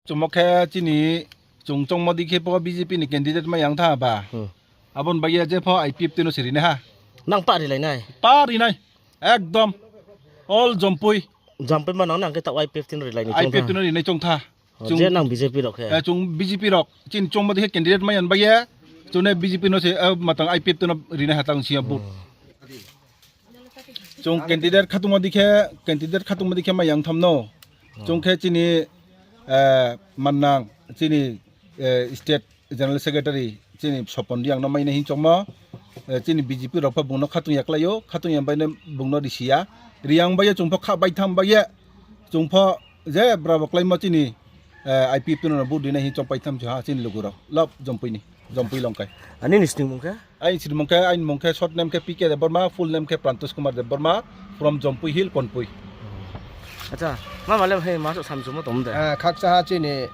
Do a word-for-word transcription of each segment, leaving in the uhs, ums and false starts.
Chungmo khe chini, chung chongmo di khe pho B J P ni candidate mai yang tha ba. Hmm. Abo ni bagwi je pho I P F T no se rinai ha. Nang pa rilai nai? Pa rinai. Ekdom. All Jampui. Jampui ma nang nang khe ta I P F T no rilai ni chong tha? I P F T no rinai chong tha. Oh, chung, je nang B J P rok khe? Eh, chung B J P rok. Chini chongmo di khe candidate mai yang bagwi. Chung ne B J P no se, eh, matang I P F T no rinai ha tang siya vote. Hmm. Chung candidate khatungma di khe, candidate khatungma di khe mai yang tham no. Chung khe chini, eh, mannang, chini, eh, state general secretary, chini Sopon Reang no mai nai hing chongmo, eh, chini B J P rok pho bung no khatung ya klai ou, khatung ya bai no bung no risi ya. Ri yang bai ye chung pho kha bai tham bai ye, chung pho je brabo kláimo chini, eh, I P F T no vote rinai hing chongpai tham se ha chini lugu rok. Lab Jampui ni. Jampui Longkai. Ani ni snimung khe? Aini snimung khe, aini mung khe short name khe P K Debbarma, full name khe Prantosh Kumar Debbarma, from Jampui Hill, Konpui. Acha, mama le he ma so samsumo tong de? Eh, khakcha ha chini,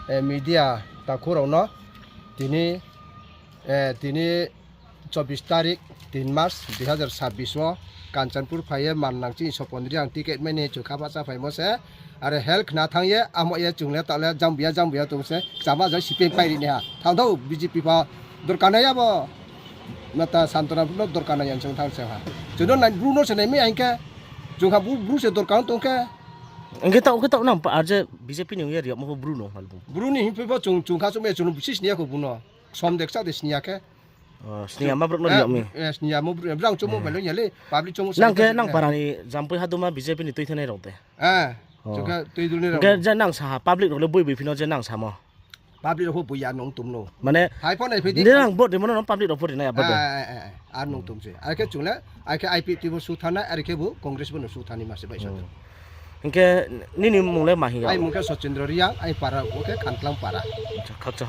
eh, media takhu rok no tini, eh, tini chobbish tarik, tin mas, dui hazar sabbish o Kanchanpur phai ye mannang chini Sopon Reang ticket mai ni chung kha bahcha phaimo se. Are hel khna thang ye, amo ye chung le ta le jambuya jambuya tong se, chama jai sipeng pai ri ni ha. Thang thou B J P pho dorkar nai abo. Nata Santona no dorkar nai yang chung thang se ha. Chung no nai Bru no se nai mi hing khe. Chung ha Bru, Bru se dorkar tong khe. Hing khe taoh, hing khe taoh nang pa, ar je B J P ni ong ye ri yagmo pho Bru no hal bung. Bru ni hing phi pho chung, chung kha chung me chung no bisi sini ya kho bung no. Som deksa de sini ya khe. Oh, sini ya ma brouh no ri yag mi. Eh, sini ya mo brouh, brang chomo bai lo ya le, public chomo sa. Nang khe nang para ni Jampui haduma B J P ni tui thanai rok de. Eh, oh. Chung khe tui dul ni rok. Hing khe je nang sa ha, public rok le boi boi phino je nang samo. Public rok pho boi ya nung tum no. Mane, hai pho nai phi di. Nde nang vote rimo no, no public rok vote rinai abo de. Eh, eh, eh, eh. Ar nung tum se. Ai khe chung le, ai khe I P F T bo su thanai, ai khe bo Congress bo no su thani ma se bai so. Hmm. Hing khe nini mung le ma hing ya? Ai mung khe Sachindra Reang, ai para, o khe Khantlang para. Acha, khakcha.